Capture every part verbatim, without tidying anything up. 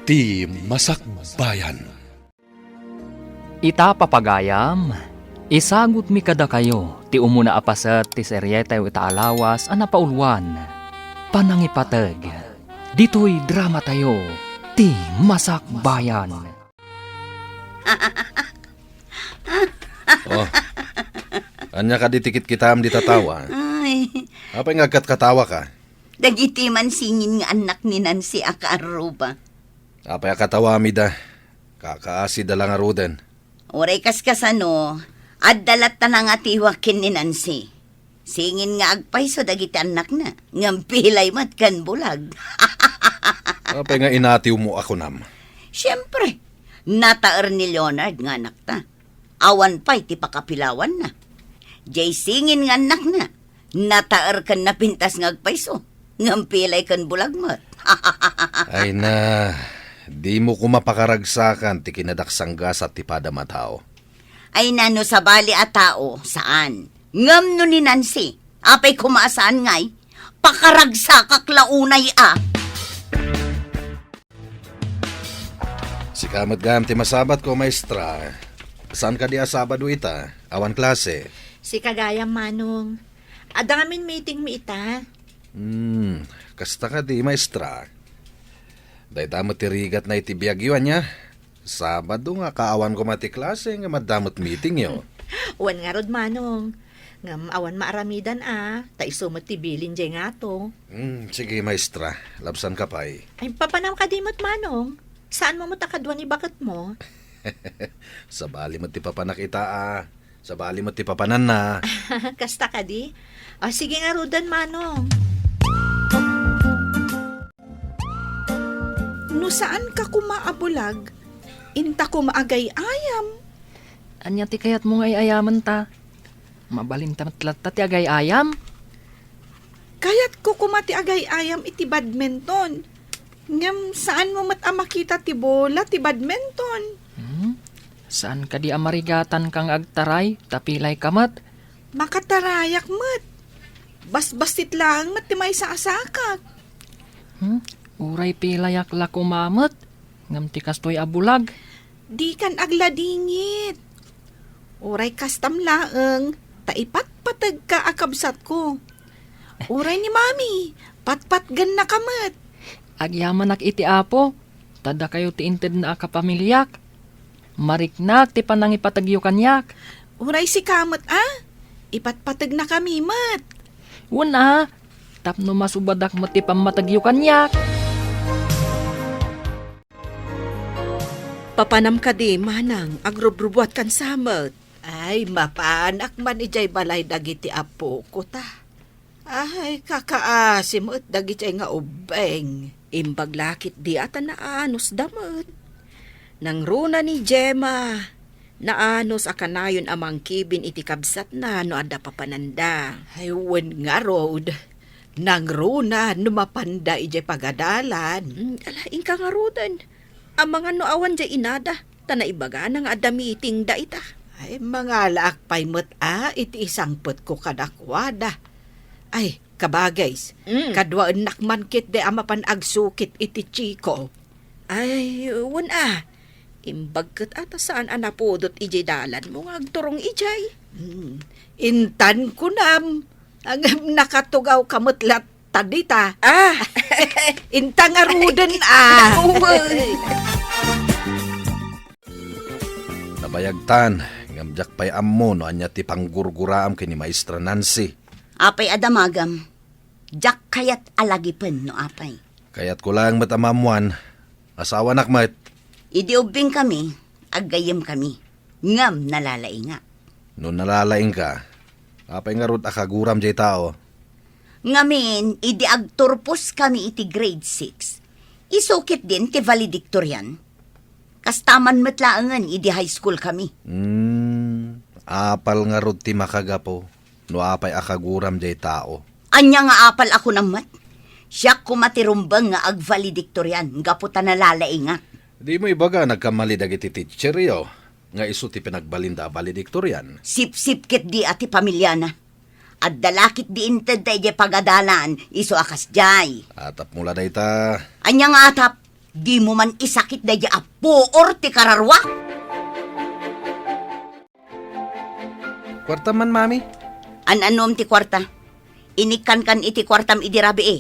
Ti Masakbayan. Ita, papagayam, isagutmi kadakayo ti umuna a paset ti serietayo ita a lawas a napauluan, Panangipateg. Ditoy dramatayo, Ti Masakbayan. Oh, ania kadi ti kitkitaem dita tawa? Ay. Apay nga agkatkatawaka? Dagiti mansingin nga annak ni Nancy a kaarruba. Apay a katawamida? Kakaasida la ngaruden. Uray kaskasano, adda latta nangatiwak ken ni Nancy. Singin nga agpayso dagiti annakna, ngem pilay met ken bulag. Apay nga inatiwmo a kunam? Siempre, nataer ni Leonard nga anakta. Awan pay ti pakapilawanna. Jay singin nga annakna, nataer ken napintas nga agpayso, ngem pilay ken bulag met. Ay na, dimo koma pakaragsakan ti kinadaksanggasat ti padam a tao. Ay na, no sabali a tao, saan. Ngem no ni Nancy, apay koma a saan ngay, pakaragsakak la unay a. Sika met gayam ti masabatko, maestra. Saan kadi a Sabado ita? Awan klase. Sika gayam, Manong. Adda ngamin meeting mi ita. Hmm, kasta kadi, maestra. Dayta met ti rigatna iti biagyo, ania? Sabado nga kaawan koma ti klase nga madda met meetingyo. Wen ngarud, Manong. Ngem awan maaramidan a, ta isu met ti bilin jay ngato. Hmm, sige, maestra. Labsanka pay. Ay, papanam kadi met, Manong. Saanmo met a kadua ni baketmo? Sabali met ti papanak ita a. Sabali met ti papananna. Kasta kadi? Ah, sige ngaruden, Manong. No saanka koma a bulag, inta koma agay-ayam. Ania ti kayatmo nga ay-ayamenta? Mabalinta met latta ti agay-ayam? Kayatko koma ti agay-ayam iti badminton. Ngem saanmo met a makita ti bola ti badminton. Hmm? Saan kadi a marigatanka nga agtaray, ta pilayka met? Makatarayak met. Basbassit laeng met ti maisasakak. Hmm? Uray pilayak la koma met, ngem ti kastoy a bulag. Dikan agladingit. Uray kastam laeng, ta ipatpategka a kabsatko. Uray ni Mami, patpatgennaka met. Agyamanak iti Apo, ta dakayo ti intedna a kapamiliak. Mariknak ti panangipategyo kaniak. Uray sika met a, ipatpategnakami met. Wen a, tapno masubadak met ti pammategyo kaniak. Papanam kadi, manang, agrubrubuatkan sa met? Ay, mapanak man idiay balay dagiti apoko ta. Ay, kakaasi met dagiti nga ubbeng. Imbag la ketdi a ta naanusda met. Nangruna ni Gemma, naanus a kanayon a mangkibin iti kabsatna no adda papananda. Ay, wen ngarud, nangruna no mapanda idiay pagadalan. Mm, ala, inka ngaruden. Amangan no awan diay inada, ta naibagana nga adda meeting da ita. Ay, mangalaak pay met a iti isangpetko kadakuada. Ay, kabagays, mm, kaduaennak man ketdi a mapan agsukit iti Chico. Ay, wen a. Imbag ket a ta saan a napudot idiay dalanmo nga agturong idiay. Mm. Intan kunam, ngem nakatugawka met latta dita. Ah! Inta ngaruden a. Uy. Nabayagtan, ngem diak pay ammo no ania ti panggurguraam ken ni Maestra Nancy. Apay a damagam? Diak kayat a lagipen no apay. Kayatko laeng met a maammoan, asawanak met. Idi ubbingkami, aggayyemkami, ngem nalalaingak. No nalalaingka, apay ngarud a kaguram diay tao? Ngamin, idi agturposkami iti grade six, isu ketdin ti valedictorian. Kasta man met laengen idi high school kami. Hmm, apal ngarud ti makagapu no apay a kaguram diay tao. Ania nga apal a kunam met? Siak koma ti rumbeng nga agvaledictorian gapu ta nalalaingak. Dimo ibaga nagkamali dagiti teacheryo nga isu ti pinagbalinda a valedictorian? Sipsip ketdi a ti pamiliana. Adda la ketdi intedda idiay pagadalan, isu a kasdiay. Atapmo la dayta. Ania nga atap? Dimo man isakit daydi a puor ti kararua? Kuarta man, Mami. An-anom ti kuarta? Inikkankan iti kuartam idi rabii.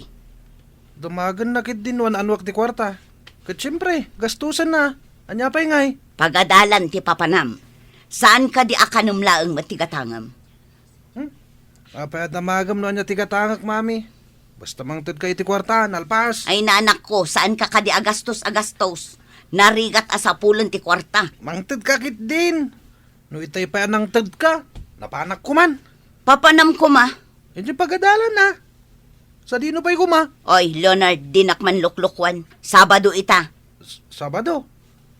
Damagenna ketdin no an-anuak ti kuarta. Ket siempre, gastusenna. Ania pay ngay? Pagadalan ti papanam. Saan kadi a kanem laeng met ti gatangem? Hmm? Apay a damagem no ania ti gatangek, Mami? Basta mangtedka iti kuarta, nalpas. Ay, nanakko, saan ka kadi a gastos a gastos? Narigat a sapulen ti kuarta. Mangtedka ketdin. No itay pay a nangtedka, napanak koman. Papanam koma? Idiay pagadalan, a. Sadino pay koma? Oy, Leonard, dinak man luklukwan. Sabado ita. S-, Sabado?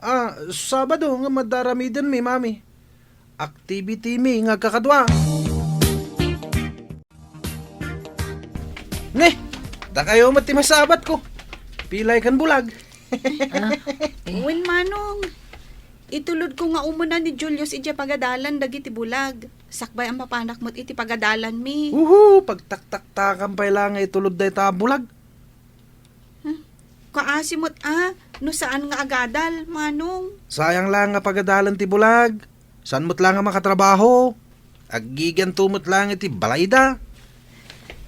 Ah, Sabado nga madda aramidenmi, Mami. Activity mi nga agkakadua. Ne, dakayo met ti masabatko. Pilay ken bulag. Ah, eh. Wen, Manong. Itulodko nga umuna ni Julius idiay pagadalan dagiti bulag. Sakbay a mapanak met iti pagadalanmi. Uhu, pagtaktaktakan pay la nga itulod dayta a bulag. Hmm. Kaasi met a, no saan nga agadal, Manong. Sayang la nga pagadalen ti bulag. Saan met la nga makatrabaho? Aggigianto met la nga iti balayda.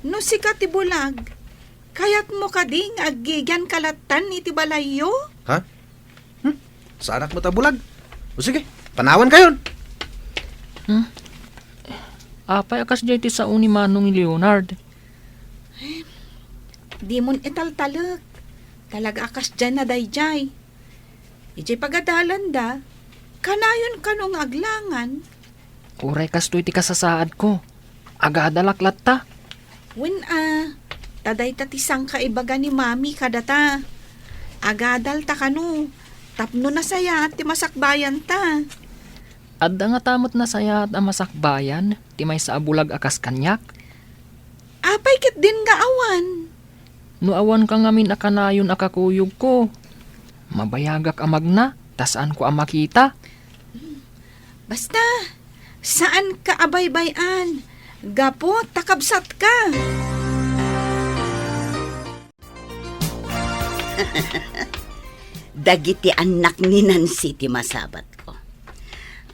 No sika ti bulag, kayatmo kadi nga aggigianka lattan iti balayyo? Ha? Hmm? Saanak met a bulag? O sige, panawankayon. Hmm? Apay a kasdiay ti sao ni Manong Leonard? Dimon italtalek. Talaga a kasdiay na daydiay. Idiay pagadalanda, kanayon kano nga aglangan. Uray kastoy ti kasasaadko. Agadalak latta. Wen a, ta dayta ti sangkaibaga ni Mami kadata. Agadalta kano, tapno nasayaat ti masakbayanta. Adda ngata met nasayaat a masakbayan ti maysa a bulag a kas kaniak? Apay ketdin nga awan? No awanka ngamin a kanayon a kakuyogko, mabayagak a magna ta saanko a makita. Basta, saanka a baybay-an, gapu ta kabsatka. Dagiti annak ni Nancy ti masabatko.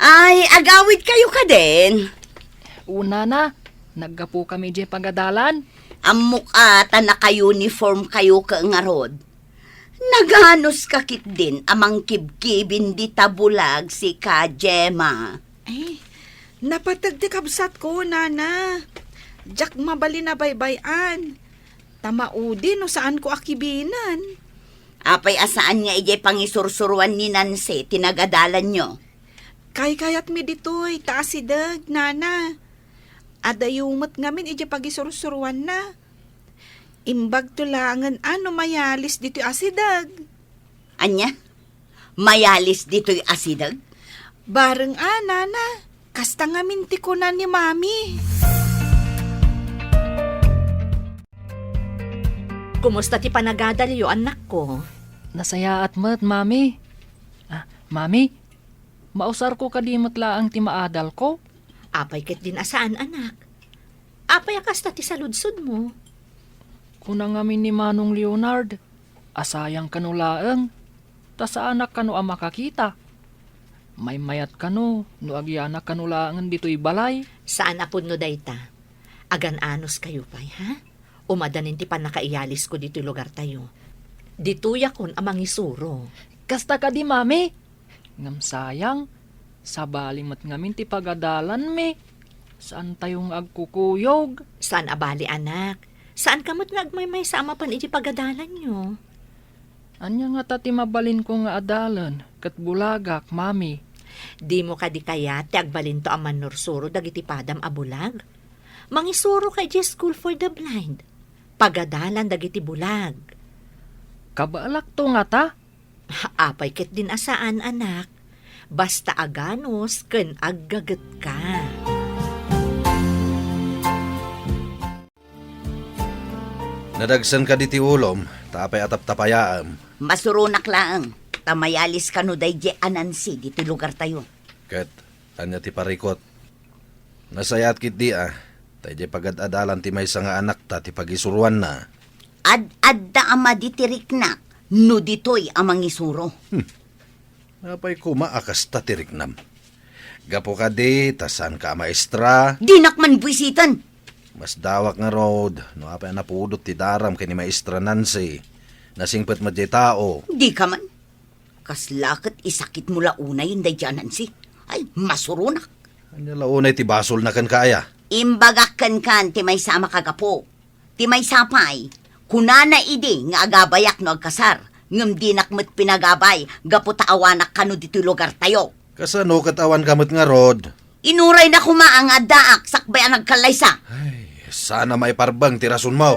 Ay, agawidkayo kadin? Unana, naggapukami idiay pagadalan. Ammok a ta naka-uniform kayo ket ngarud. Naganuska ketdin a mangkibkibin dita bulag sika, Gemma. Ay, napateg ti kabsatko, Nana. Diak mabalin a baybay-an. Ta maudi no saanko a kibinen. Apay a saan nga idiay pangisursuruan ni Nancy ti nagadalanyo? Kaykayatmi ditoy ta asideg, Nana. Adayo met ngamin idiay pagisursuruanna. Imbagto laengen a no mayalis ditoy asideg. Ania? Mayalis ditoy asideg? Bareng a, Nana. Kasta ngamin ti kuna ni Mami. Kumusta ti panagadalyo, annakko? Nasayaat met, Mami. Ah, Mami, mausarko kadi met laeng ti maadalko? Apay ketdin a saan, anak? Apay a kasta ti saludsodmo? Kuna ngamin ni Manong Leonard, a sayang kano laeng, ta saanak kano a makakita. Maymayat kano no agyanak kano laengen ditoy balay. Saan a pudno dayta. Agan-anos kayo pay, ha? Umadanin ti pannakaiyalisko ditoy lugartayo. Ditoyakon a mangisuro. Kasta kadi, Mami? Ngem sayang, sabali met ngamin ti pagadalanmi. Saantayo nga agkukuyog. Saan a bali, anak. Saanka met nga agmaymaysa a mapan iti pagadalanyo. Ania ngata ti mabalinko nga adalen ket bulagak, Mami? Dimo kadi kayat ti agbalinto a mannursuro dagiti padam a bulag? Mangisuro ka idiay School for the Blind. Pagadalan dagiti bulag. Kabaelakto ngata? Apay ketdin a saan, anak. Basta aganus ken aggagetka. Nadagsen kadi ti ulom, ta apay a taptapayaem? Masuronak laeng, ta mayalis kano daydiay a Nancy ditoy lugartayo. Ket ania ti parikut? Nasayaat ketdi a, ta idiay pagad-adalan ti maysa nga anakta ti pagisuruanna. Ad-adda a madi ti riknak, no ditoy a mangisuro. Hmm. Apay koma a kasta ti riknam? Gapu kadi ta saanka a maestra? Dinak man buisiten! Masdawak ngarud no apay a napudot ti daram ken ni Maestra Nancy. Nasingpet met diay tao. Dika man. Kasla ket isakitmo la unayen daydiay a Nancy. Ay, masuronak. Ania la unay ti basolna kenka aya? Imbagak kenka ti maysa a makagapu. Ti maysa pay, kunana idi nga agabayak no agkasar, ngem dinak met pinagabay gapu ta awanak kano ditoy lugartayo. Kasano ket awanka met ngarud? Inurayna koma nga addaak sakbay a nagkallaysa. Ay, saan a maiparbeng ti rasonmo.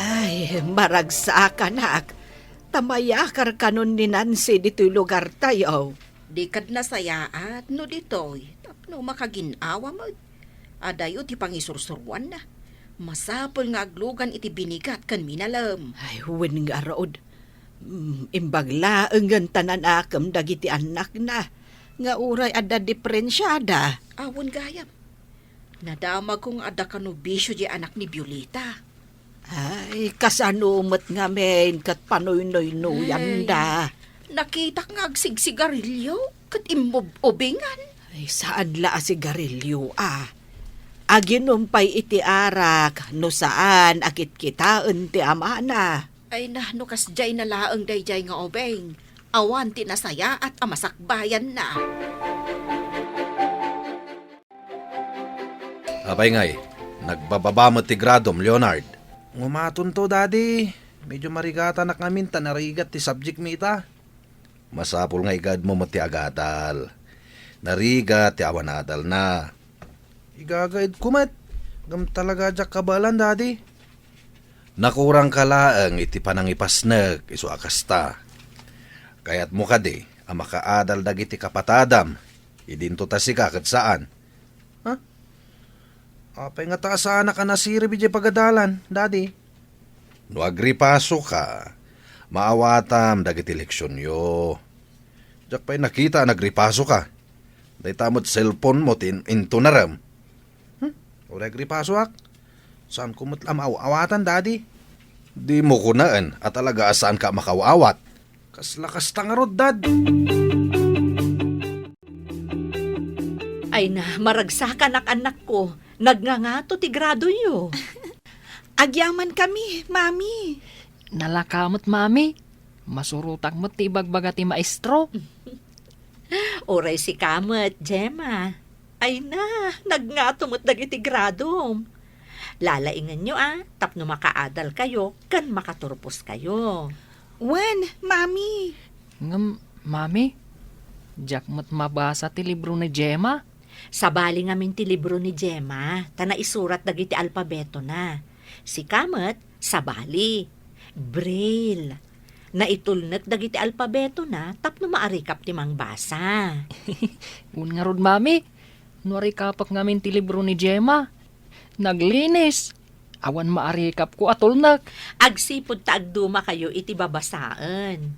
Ay, maragsakanak. Ta mayakar kanon ni Nancy ditoy lugartayo. Di kad nasayaat no ditoy tapno makagin-awa met. Adayo ti pangisursuroanna. Masapul nga aglugan iti binigat ken minalem. Ay, wen ngarud. Mm, imbag laengen ta nanakem dagiti annakna nga uray adda diferensiada. Awan gayam. Nadamagko nga adda kano bisio diay anak ni Violeta. Ay, kasano met ngamin ket panoynoynoyanda? Ay, nakitak nga agsigsigarilio ket immub-ubingan. Ay, saan la a sigarilio, a. Aginom pay iti arak no saan a kitkitaen ti amana. Ay na, no kasdiay na laeng daydiay nga ubing, awan ti nasayaat a masakbayanna. Apay ngay, nagbababa met ti gradom, Leonard? Ngumatonto, Daddy. Medyo marigatanak ngamin ta narigat ti subject mi ita. Masapul nga igaedmo met ti agadal. Narigat ti awan adalna. Igagaedko met. Ngem talaga diak kabaelan, Daddy. Nakurangka laeng iti panangipasnek isu a kasta. Kayatmo kadi a makaadal dagiti kapatadam idinto ta sika ket saan? Ha? Apay ngata a saanak a nasirib idiay pagadalan, Daddy? No agripasoka, maawatam dagiti leksionyo. Diak pay nakita a nagripasoka. Dayta met cellphone mo ti in-, intunarem. Hmm? Uray agripasoak. Saanko met la maaw-awatan, Daddy. Dimo kunaen a talaga a saanka a makaaw-awat. Kasla kasta ngarud, Dad. Ay na, maragsakanak, annakko. Nagngangato ti gradoyo. Agyamankami, Mami. Nalaka met, Mami. Masurotak met ti ibagbaga ti maestro. Uray sika met, Gemma. Ay na, nagngato met dagiti gradom. Lalaingenyo a, tapno makaadalkayo ken makaturposkayo. Wen, Mami. Ngem, Mami, diak met mabasa ti libro ni Gemma. Sabali ngamin ti libro ni Gemma, ta naisurat dagiti alpabetona. Sika met, sabali. Braille. Naitulnek dagiti alpabetona tapno maarikap ti mangbasa. Wen ngarud, Mami, no arikapek ngamin ti libro ni Gemma, naglinis. Awan maarikapko a tulnek. Agsipud ta agdumakayo iti babasaen.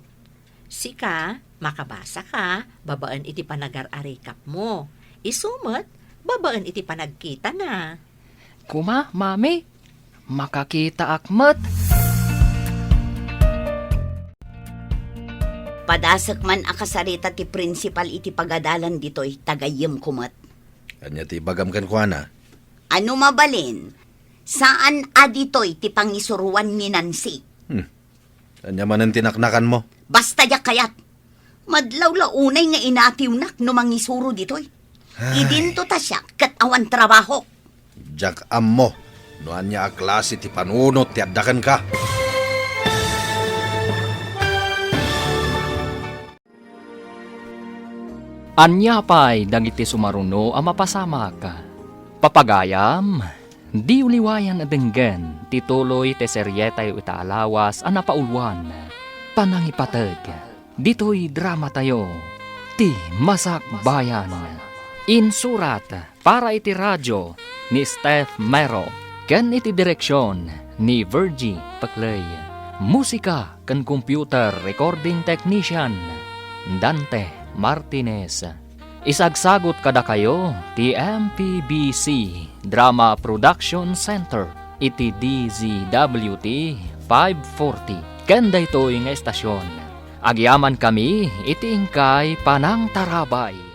Sika, makabasaka babaen iti panagar-arikapmo. Isu met, babaen iti panagkitana. Koma, Mami, makakitaak met. Padasek man a kasarita ti prinsipal iti pagadalan ditoy, ta gayyemko met. Ania ti ibagam kenkuana? Ano mabalin, saan a ditoy ti pangisuroan ni Nancy. Hmm. Ania manen ti naknakanmo? Basta diak kayat. Madlaw la unay nga inatiwnak no mangisuro ditoy. Ay. Idinto ta siak ket awan trabahok. Diak ammo no ania a klase ti panunot ti adda kenka. Ania pay dagiti sumaruno a mapasamak? Papagayam, diyo liwayan a denggen ti tuloy ti serietayo ita a lawas a napauluan, Panangipateg. Ditoy dramatayo, Ti Masakbayan. Insurat para iti radio ni Steph Mero ken iti direksion ni Virgie Peclay. Musika ken computer recording technician, Dante Martinez. Isagsagut kadakayo ti M P B C Drama Production Center. iti D Z W T five forty. Ken daytoy nga estasion, agyamankami iti inkay panangtarabay.